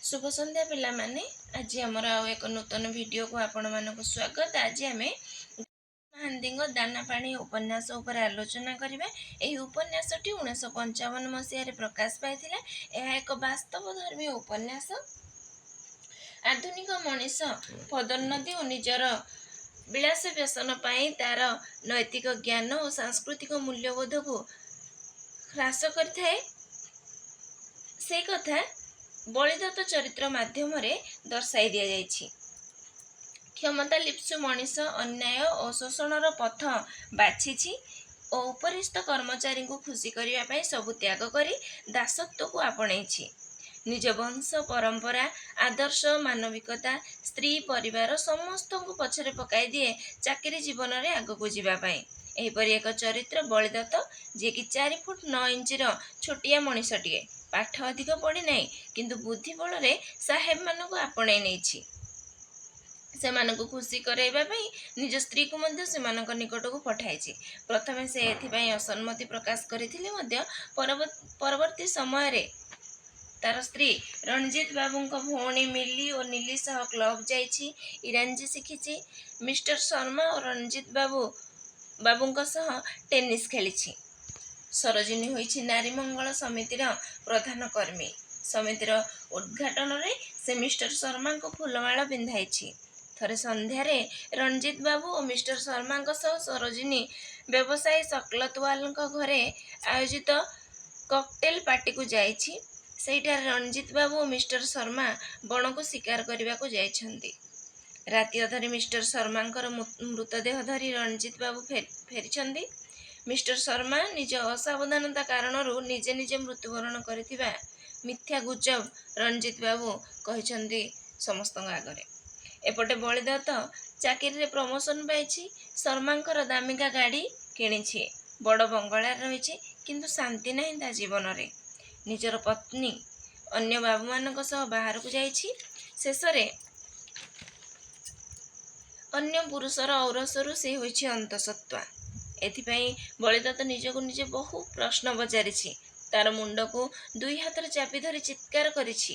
ଶୁଭ ସନ୍ଧ୍ୟା ପିଲାମାନେ। ଆଜି ଆମର ଆଉ ଏକ ନୂତନ ଭିଡ଼ିଓକୁ ଆପଣମାନଙ୍କୁ ସ୍ୱାଗତ। ଆଜି ଆମେ ମହାନ୍ତିଙ୍କ ଦାନା ପାଣି ଉପନ୍ୟାସ ଉପରେ ଆଲୋଚନା କରିବା। ଏହି ଉପନ୍ୟାସଟି 1955 ମସିହାରେ ପ୍ରକାଶ ପାଇଥିଲା। ଏହା ଏକ ବାସ୍ତବଧର୍ମୀ ଉପନ୍ୟାସ। ଆଧୁନିକ ମଣିଷ ପଦୋନ୍ନତି ଓ ନିଜର ବିଳାସ ବ୍ୟସନ ପାଇଁ ତାର ନୈତିକ ଜ୍ଞାନ ଓ ସାଂସ୍କୃତିକ ମୂଲ୍ୟବୋଧକୁ ହ୍ରାସ କରିଥାଏ, ସେଇ କଥା ବଳିଦତ୍ତ ଚରିତ୍ର ମାଧ୍ୟମରେ ଦର୍ଶାଇ ଦିଆଯାଇଛି। କ୍ଷମତା ଲିପ୍ସୁ ମଣିଷ ଅନ୍ୟାୟ ଓ ଶୋଷଣର ପଥ ବାଛିଛି ଓ ଉପରିସ୍ଥ କର୍ମଚାରୀଙ୍କୁ ଖୁସି କରିବା ପାଇଁ ସବୁ ତ୍ୟାଗ କରି ଦାସତ୍ୱକୁ ଆପଣେଇଛି। ନିଜ ବଂଶ ପରମ୍ପରା, ଆଦର୍ଶ, ମାନବିକତା, ସ୍ତ୍ରୀ, ପରିବାର ସମସ୍ତଙ୍କୁ ପଛରେ ପକାଇ ଦିଏ ଚାକିରି ଜୀବନରେ ଆଗକୁ ଯିବା ପାଇଁ। ଏହିପରି ଏକ ଚରିତ୍ର ବଳିଦତ୍ତ, ଯିଏକି 4 ଫୁଟ 9 ଇଞ୍ଚର ଛୋଟିଆ ମଣିଷଟିଏ। ପାଠ ଅଧିକ ପଢ଼ିନାହିଁ, କିନ୍ତୁ ବୁଦ୍ଧି ବଳରେ ସାହେବମାନଙ୍କୁ ଆପଣେଇ ନେଇଛି। ସେମାନଙ୍କୁ ଖୁସି କରାଇବା ପାଇଁ ନିଜ ସ୍ତ୍ରୀକୁ ମଧ୍ୟ ସେମାନଙ୍କ ନିକଟକୁ ପଠାଇଛି। ପ୍ରଥମେ ସେ ଏଥିପାଇଁ ଅସମ୍ମତି ପ୍ରକାଶ କରିଥିଲେ ମଧ୍ୟ ପରବର୍ତ୍ତୀ ସମୟରେ ତାର ସ୍ତ୍ରୀ ରଣଜିତ ବାବୁଙ୍କ ଭଉଣୀ ମିଲି ଓ ନିଲି ସହ କ୍ଲବ ଯାଇଛି, ଇଂରାଜୀ ଶିଖିଛି, ମିଷ୍ଟର ଶର୍ମା ଓ ରଣଜିତ ବାବୁଙ୍କ ସହ ଟେନିସ୍ ଖେଳିଛି। ସରୋଜିନୀ ହୋଇଛି ନାରୀ ମଙ୍ଗଳ ସମିତିର ପ୍ରଧାନ କର୍ମୀ। ସମିତିର ଉଦ୍ଘାଟନରେ ସେ ମିଷ୍ଟର ଶର୍ମାଙ୍କୁ ଫୁଲମାଳ ପିନ୍ଧାଇଛି। ଥରେ ସନ୍ଧ୍ୟାରେ ରଣଜିତ ବାବୁ ଓ ମିଷ୍ଟର ଶର୍ମାଙ୍କ ସହ ସରୋଜିନୀ ବ୍ୟବସାୟୀ ସକଲତୱାଲଙ୍କ ଘରେ ଆୟୋଜିତ କକଟେଲ ପାର୍ଟିକୁ ଯାଇଛି। ସେଇଠାରେ ରଣଜିତ ବାବୁ ଓ ମିଷ୍ଟର ଶର୍ମା ବଣକୁ ଶିକାର କରିବାକୁ ଯାଇଛନ୍ତି। ରାତି ଅଧରେ ମିଷ୍ଟର ଶର୍ମାଙ୍କର ମୃତଦେହ ଧରି ରଣଜିତ ବାବୁ ଫେରିଛନ୍ତି। ମିଷ୍ଟର ଶର୍ମା ନିଜ ଅସାବଧାନତା କାରଣରୁ ନିଜେ ନିଜେ ମୃତ୍ୟୁବରଣ କରିଥିବା ମିଥ୍ୟା ଗୁଜବ ରଣଜିତ ବାବୁ କହିଛନ୍ତି ସମସ୍ତଙ୍କ ଆଗରେ। ଏପଟେ ବଳିଦତ୍ତ ଚାକିରିରେ ପ୍ରମୋସନ ପାଇଛି, ଶର୍ମାଙ୍କର ଦାମିକା ଗାଡ଼ି କିଣିଛି, ବଡ଼ ବଙ୍ଗଳାରେ ରହିଛି, କିନ୍ତୁ ଶାନ୍ତି ନାହିଁ ତା ଜୀବନରେ। ନିଜର ପତ୍ନୀ ଅନ୍ୟ ବାବୁମାନଙ୍କ ସହ ବାହାରକୁ ଯାଇଛି। ଶେଷରେ ଅନ୍ୟ ପୁରୁଷର ଔରସରୁ ସେ ହୋଇଛି ଅନ୍ତସତ୍ତ୍ୱା। ଏଥିପାଇଁ ବଳିଦତ୍ତ ନିଜକୁ ନିଜେ ବହୁ ପ୍ରଶ୍ନ ପଚାରିଛି। ତାର ମୁଣ୍ଡକୁ ଦୁଇ ହାତରେ ଚାପି ଧରି ଚିତ୍କାର କରିଛି।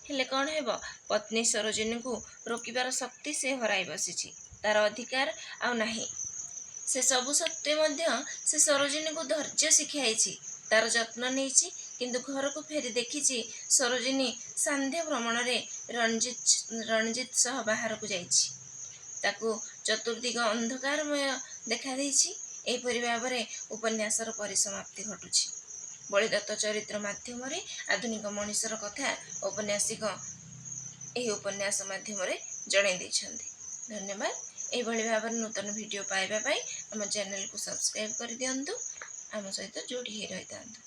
ହେଲେ କ'ଣ ହେବ, ପତ୍ନୀ ସରୋଜିନୀଙ୍କୁ ରୋକିବାର ଶକ୍ତି ସେ ହରାଇ ବସିଛି। ତାର ଅଧିକାର ଆଉ ନାହିଁ। ସେ ସବୁ ସତ୍ତ୍ୱେ ମଧ୍ୟ ସେ ସରୋଜିନୀକୁ ଧୈର୍ଯ୍ୟ ଶିଖାଇଛି, ତାର ଯତ୍ନ ନେଇଛି। କିନ୍ତୁ ଘରକୁ ଫେରି ଦେଖିଛି ସରୋଜିନୀ ସାନ୍ଧ୍ୟ ଭ୍ରମଣରେ ରଣଜିତ ସହ ବାହାରକୁ ଯାଇଛି। ତାକୁ ଚତୁର୍ଦିଗ ଅନ୍ଧକାରମୟ ଦେଖାଦେଇଛି। ଏହିପରି ଭାବରେ ଉପନ୍ୟାସର ପରିସମାପ୍ତି ଘଟୁଛି। ବଳିଦତ୍ତ ଚରିତ୍ର ମାଧ୍ୟମରେ ଆଧୁନିକ ମଣିଷର କଥା ଔପନ୍ୟାସିକ ଏହି ଉପନ୍ୟାସ ମାଧ୍ୟମରେ ଜଣାଇ ଦେଇଛନ୍ତି। ଧନ୍ୟବାଦ। ଏହିଭଳି ଭାବରେ ନୂତନ ଭିଡ଼ିଓ ପାଇବା ପାଇଁ ଆମ ଚ୍ୟାନେଲକୁ ସବସ୍କ୍ରାଇବ୍ କରିଦିଅନ୍ତୁ। ଆମ ସହିତ ଯୋଡ଼ି ହେଇ ରହିଥାନ୍ତୁ।